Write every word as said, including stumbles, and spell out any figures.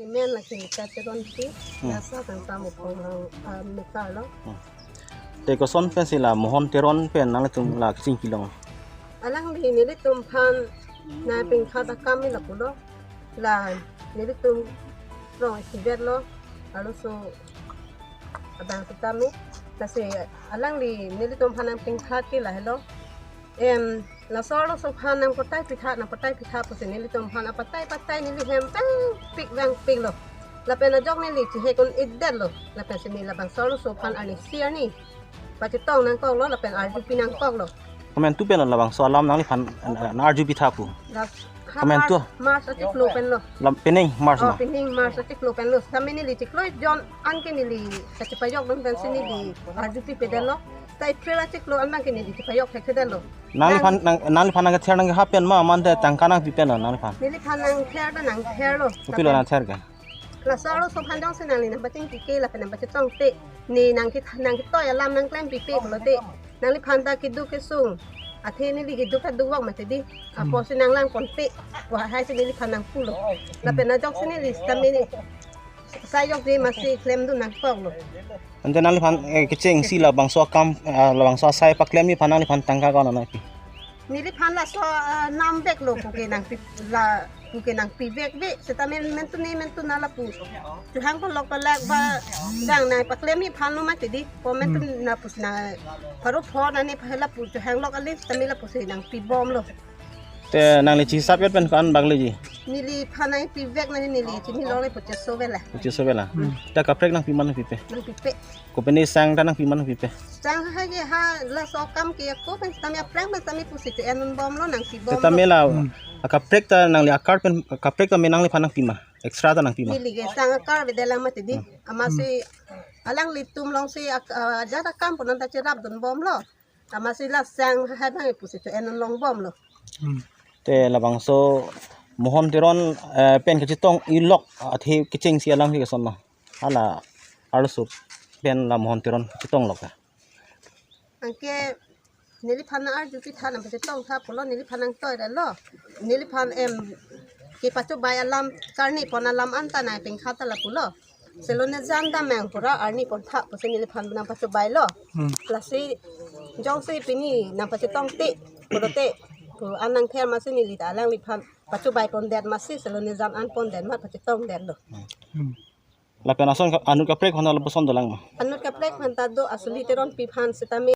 Amen lake Meta Teronpi, hmm, lasi Kangpam Uphong along, ah, Meta lo. Hmm. Te koson pensi la Mohon Teron pen nanglitum la kachingki long? Alangli nelitum aphan nangpingkhat akam ke lapulo. La nelitum rong isivet lo, arloso abang sitame. Lasi alangli nelitum aphan nangpingkhat ke lahelo. Em, laso arloso aphan nangpatai pitha, nangpatai pitha pusi nelitum aphan apatai patai neli hem vangpik vangpik lo. Lapen ajok neli chihek un-edet lo. Lapen si neli labangso arloso aphan arnisi arni pachetong nangkok lo, lapen arjupi nangkok lo. Komantu pen labangso alam nangliphan, eh, nang-arjupi tha pu? Last Komantu? March, March achiklo pen lo. Lam pening March, oh, na? Pening March achiklo pen lo. Sitame neli chiklo jon an ke neli kachepajok dun pensi neli arjupi pedet lo. Ta April achiklo an abang ke neli chepajok thekthedet lo. Nangliphan, nang, nangliphan nangkether nangkehap pen ma, mate tangka nangpi pen lo nangliphan? Neliphan nangther ta nangther lo. Kopilo nangther ke? Laso arloso aphan jongsi nangli nangpachingki ke lapen nangpachetong te, ne nangkit-, nangkitoi alam nangklempipe pulote, nangliphan ta keduk kesung, athe neli keduk ta dukvok mati di. Hmm. Apotsi nanglangponpe, wahai si neliphan nangpulo. Lapen ajoksi neli sitame ne, sai jokje masi klemdun nangkok lo. Ante nangliphan, eh, kechengsi labangso akam, eh, labangso asai paklemji aphan nangliphan tangka ko-an nangpi? Neliphan laso, ah, namvek lo puke nangpi, la puke nangpivek ve. Sitame mentu ne mentu na lapu. Chehang palok palak ba jang nangpaklemji aphan lo mati di. Ko mentu, hmm, na pusi na pharo pho na ne pha lapu chehang lok ale sitame lapusi nangpibom lo. Te nangli chisap yat pen ko-an bak leji? Neliphan nangpivek na neli chini lo le pochotso vela. Pochotso vela. Hmm. Ta kaprek nangpi ma nangpipe? Nangpipe. Kopine sang ta nangpi ma nangpipe? Sang ha ke ha laso akam ke ako pen sitame aphrang pen sitame pusi to-en unbom lo nangpibom. Sitame lo. La, hmm, akaprek ta nangli akar pen, akaprek ta me nangliphan nangpi ma? Extra ta nangpi ma? Neli ke sang akar avedet lang mati di. Hmm. Amatsi, hmm, alanglitum alongsi ak-, ah, ajat akam pu nang ta cherapdunbom lo. Amatsi la sang ha abang pusi to-en unlongbom lo. Hmm. Te labangso Mohon Teron, eh, pen kachetong ilok athe kechengsi alam ke koson ma? Hala arloso pen la Mohon Teron chetong lok ta? Anke neliphan nang-arjupi tha nangpachetong tha pulo, neliphan nangtoidet lo. Neliphan em kepachobai alam karni pon alam anta nangpingkhat ta lapulo. Selo ne jan damnang pura arni pon tha pusi neliphan nangpachobai lo. Hmm. Lasi jongsi pini nangpachetong te pulote, pu an nangther masi neli ta alangliphan pachobai pondet masi selo ne jan an pondet ma pachetongdet lo. Hmm. Lapen ason ka-, anut kaprek aphan lapuson dolang ma? Anut kaprek aphan ta do, asuli Teronpi aphan sitame.